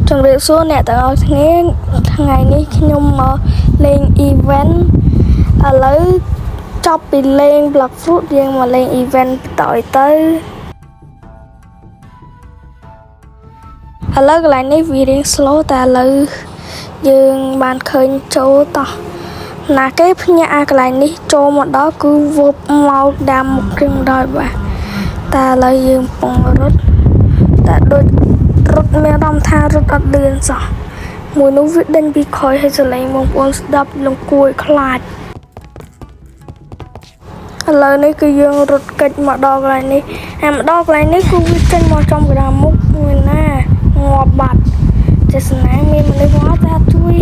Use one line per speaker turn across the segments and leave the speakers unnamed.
ជំរាបសួរអ្នកទាំងអស់គ្នាថ្ងៃនេះខ្ញុំមកលេង event ឥឡូវចប់ពីលេង Blox Fruit យើងមកលេង event បន្តឲ្យទៅឥឡូវកន្លែងនេះវារៀង slow តែឥឡូវយើងបានឃើញចូលតោះណាគេភ្ញាក់អាកន្លែងនេះចូលមកដល់គឺវប់មកដាំមុខគ្រឿងដល់បាទតែឥឡូវយើងពងរត់តែដូចរត់មានអារម្មណ៍ថារត់អត់លឿនសោះមួយនោះវាដេញពីក្រោយឲ្យសលេងបងប្អូនស្ដាប់លងគួយខ្លាចឥឡូវនេះគឺយើងរត់កិច្ចមកដល់កន្លែងនេះហើយមកដល់កន្លែងនេះគឺវាចេញមកចំកណ្ដាលមុខមានណាងាប់បាត់ចេស្នាមានមនុស្សមកតែអត់ជួយ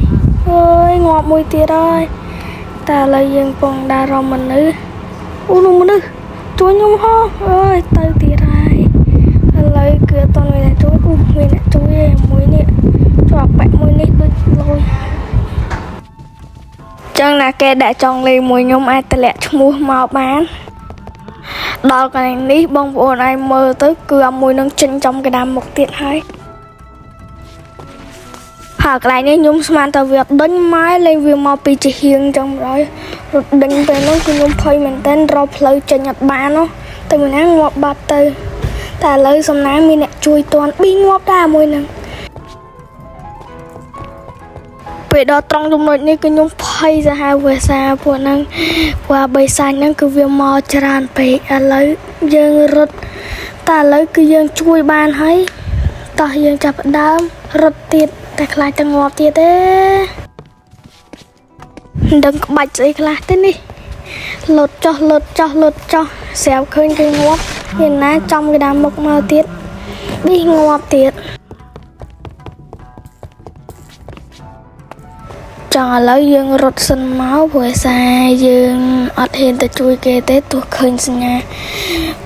អើយងាប់មួយទៀតហើយតែឥឡូវយើងពងដើររកមនុស្សអូនោះមនុស្សជួយខ្ញុំហោះអើយទៅទៀតហើយឥឡូវគឺអត់ទាន់មានអ្នកជួយអូមានអ្នកជួយឯងមួយនេះជាប់ប៉ែកមួយនេះដូចលយចឹងណាគេដាក់ចង់លេងមួយខ្ញុំអាចតម្លាក់ឈ្មោះមកបានដល់កន្លែងនេះបងប្អូនអាចមើលទៅគឺអាមួយនឹងចេញចំកណ្ដាលមុខទៀតហើយហើយកន្លែងនេះខ្ញុំស្មានតែវាដេញម៉ែលេងវាមកពីជាហៀងចឹងបណ្ដោយរត់ដេញពេលហ្នឹងគឺខ្ញុំភ័យមែនតើរកផ្លូវចេញអត់បាននោះតែមួយណាងាប់បាត់ទៅតែឥឡូវសំណាងមានអ្នកជួយតាន់ប៊ីងាប់ដែរមួយហ្នឹងពេលដល់ត្រង់ចំណុចនេះគឺខ្ញុំភ័យសាហាវភាសាពួកហ្នឹងពួកអាបិសាចហ្នឹងគឺវាមកច្រើនពេកឥឡូវយើងរត់តែឥឡូវគឺយើងជួយបានហើយតោះយើងចាប់ផ្ដើមរត់ទៀតតែខ្លាចតែងាប់ទៀតទេមិនដឹងក្បាច់ស្អីខ្លះទេនេះលុតចោះលុតចោះលុតចោះស្រាប់ឃើញគេងាប់មានណាចំកណ្ដាលមុខមកទៀតប៊ីងាប់ទៀតចង់ឥឡូវយើងរត់សិនមកព្រោះឯសារយើងអត់ហ៊ានទៅជួយគេទេទោះឃើញសញ្ញា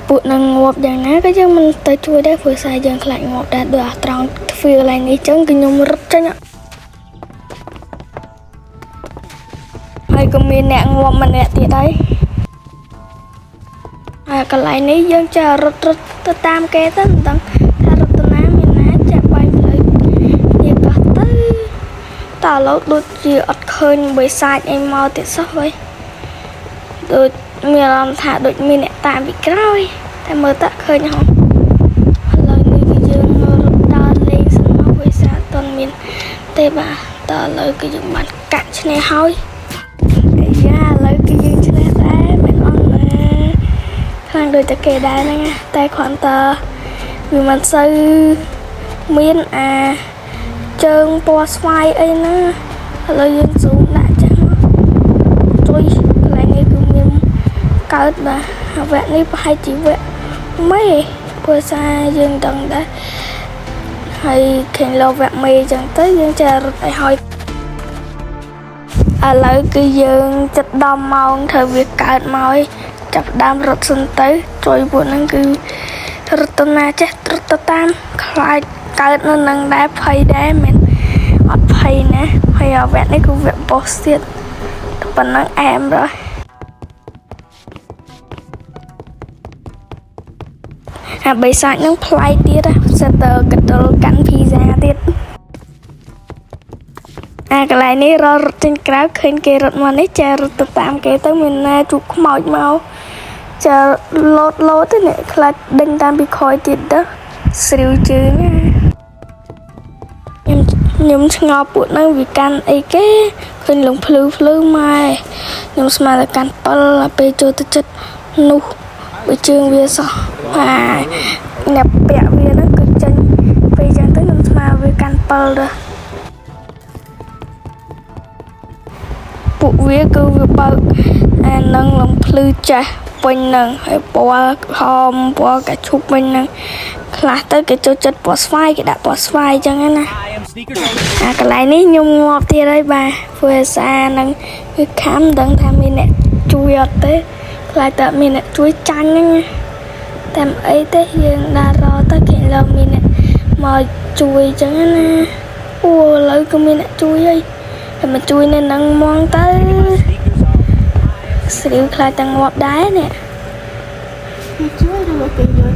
ពួកនឹងងាប់យ៉ាងណាក៏យើងមិនទៅជួយដែរព្រោះសារយើងខ្លាចងាប់ដែរដូចអាត្រង់ទ្វារកន្លែងនេះចឹងគឺខ្ញុំរត់ចេញហើយក៏មានអ្នកងាប់ម្នាក់ទៀតហើយហើយកន្លែងនេះយើងចេះរត់រត់ទៅតាមគេទៅមិនដឹងថារត់ទៅណាមានណាចាក់បាយផ្លូវនេះកោះទៅតើឥឡូវដូចជាអត់ឃើញបិសាចអីមកទៀតសោះវិញដូចមានអារម្មណ៍ថាដូចមានអ្នកតាមពីក្រោយតែមើលតើឃើញហ៎ឥឡូវនេះគឺយើងរត់ដើរលេងសិនមកបិសាចអត់ទាន់មានទេបាទតើឥឡូវគឺយើងបានកាក់ឈ្នះហើយអាយ៉ាឥឡូវគឺយើងឈ្នះដែរមិនអត់ណាខ្លាំងដូចតែគេដែរហ្នឹងណាតែគ្រាន់តែវាមិនសូវមានអាជើងពណ៌ស្វាយអីណាឥឡូវយើងស៊ូមដាក់ចាស់មកជួយកន្លែងនេះគឺមានកើតបាទអាវគ្គនេះប្រហែលជាវគ្គមេព្រោះសារយើងដឹងដែរហើយឃើញលោវគ្គមេអញ្ចឹងទៅយើងចេះរត់ឲ្យហើយឥឡូវគឺយើងចិត្តដល់ម៉ោងត្រូវវាកើតមកហើយចាប់ផ្ដើមរត់សិនទៅជួយពួកហ្នឹងគឺរត់ទៅណាចេះរត់ទៅតាមខ្លាចកើតនៅនឹងដែរភ័យដែរមិនអត់ភ័យណាហើយអាវគ្គនេះគឺវគ្គ boss ទៀតតែប៉ុណ្ណឹងអែមrồi អាបិសាចហ្នឹងប្លែកទៀតណាសិតតែកដុលកាន់ភីហ្សាទៀតអាកន្លែងនេះរត់រត់ចេញក្រៅឃើញគេរត់មកនេះចេះរត់ទៅតាមគេទៅមានណាជួបខ្មោចមកចេះលោតលោតទៅនេះខ្លាចដេញតាមពីក្រោយទៀតទៅស្រាវជើងណាខ្ញុំឆ្ងល់ពួកហ្នឹងវាកាន់អីគេឃើញលងភ្លឺភ្លឺម៉ែខ្ញុំស្មានតែកាន់ពិលដល់ពេលចូលទៅចិត្តនោះបើជើងវាសោះអាអ្នកពាក់វាហ្នឹងគឺចេញពេលចឹងទៅខ្ញុំស្មានវាកាន់ពិលទៅពួកវាគឺវាបើកអានឹងលំភ្លឺចាស់ពេញហ្នឹងហើយពណ៌ក្រហមពណ៌កាឈូកពេញហ្នឹងខ្លះទៅគេចូលចិត្តពណ៌ស្វាយគេដាក់ពណ៌ស្វាយចឹងណា
I am sneakers only.
អាកន្លែងនេះខ្ញុំងាប់ទៀតហើយបាទព្រោះសារហ្នឹងគឺខំដឹងថាមានអ្នកជួយអត់ទេខ្លាចតែអត់មានអ្នកជួយចាញ់ហ្នឹងណាតែមិនអីទេយើងដើររកទៅគេលើមានអ្នកមកជួយចឹងណាអូឥឡូវគឺមានអ្នកជួយហើយតែមកជួយនៅហ្នឹងហ្មងទៅ
Sneakers on.
ស្រីវខ្លាចតែងាប់ដែរនេះ
គេជួយឬមកគេយក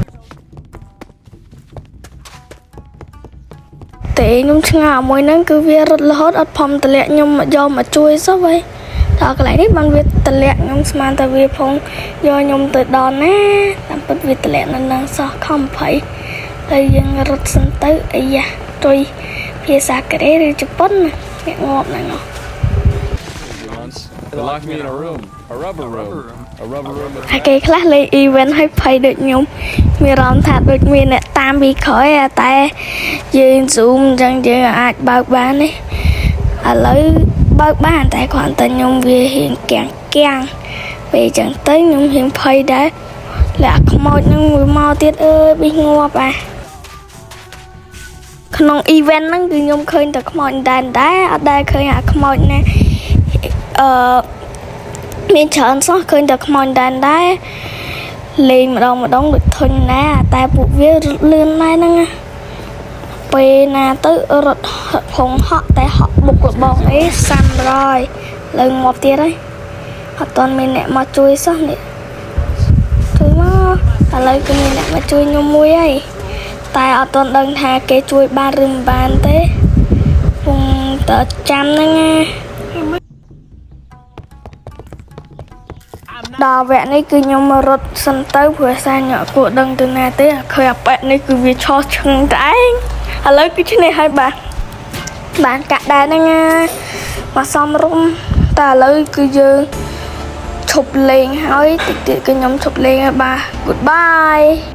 ត ទេខ្ញុំឆ្ងល់មួយហ្នឹងគឺវារត់រហូតអត់ផំតម្លាក់ខ្ញុំមកយកមកជួយសោះវ៉េដល់កន្លែងនេះបានវាតម្លាក់ខ្ញុំស្មានតែវាផងយកខ្ញុំទៅដល់ណាតាមពិតវាតម្លាក់នៅនឹងសោះខំភ័យហើយយើងរត់សិនទៅអាយ៉ាជួយភាសាកូរ៉េឬជប៉ុនណាអ្នកងាប់ហ្នឹងហ៎
Once they locked me in a room, a rubber room, a rubber room with
ហើយគេខ្លះលេង event ឲ្យភ័យដូចខ្ញុំមានអារម្មណ៍ថាដូចមានអ្នកតាមពីក្រោយអាតែយើង zoom អញ្ចឹងយើងអាចបើកបានទេឥឡូវបើកបានតែគ្រាន់តែខ្ញុំវារៀងកាំងកាំងពេលអញ្ចឹងទៅខ្ញុំរៀងភ័យដែរលាក់ខ្មោចហ្នឹងវាមកទៀតអើយប៊ីងាប់អាក្នុង event ហ្នឹងគឺខ្ញុំឃើញតែខ្មោចដែរដែរអត់ដែលឃើញអាខ្មោចណាអឺ មានច្រើនសោះឃើញតែខ្មោចដែនដែរលេងម្ដងម្ដងដូចធុញណាស់តែពួកវារត់លឿនដែរហ្នឹងណាពេលណាទៅរត់ផុងហក់តែហក់បុកលបងអីសាំរយលើងាប់ទៀតហើយអត់ទាន់មានអ្នកមកជួយសោះនេះជួយមកឥឡូវគឺមានអ្នកមកជួយខ្ញុំមួយហើយតែអត់ទាន់ដឹងថាគេជួយបានឬមិនបានទេពងតើចាំហ្នឹងណា ដល់វគ្គនេះគឺខ្ញុំមករត់សិនទៅព្រោះសារញាក់គួរដឹងទៅណាទេឃើញអាប៉ែនេះគឺវាឆោះឈឹងតែឯងឥឡូវគឺឈ្នះហើយបាទបានកាក់ដែរហ្នឹងណាមកសំរុំតែឥឡូវគឺយើងឈប់លេងហើយតិចទៀតគឺខ្ញុំឈប់លេងហើយបាទ Goodbye.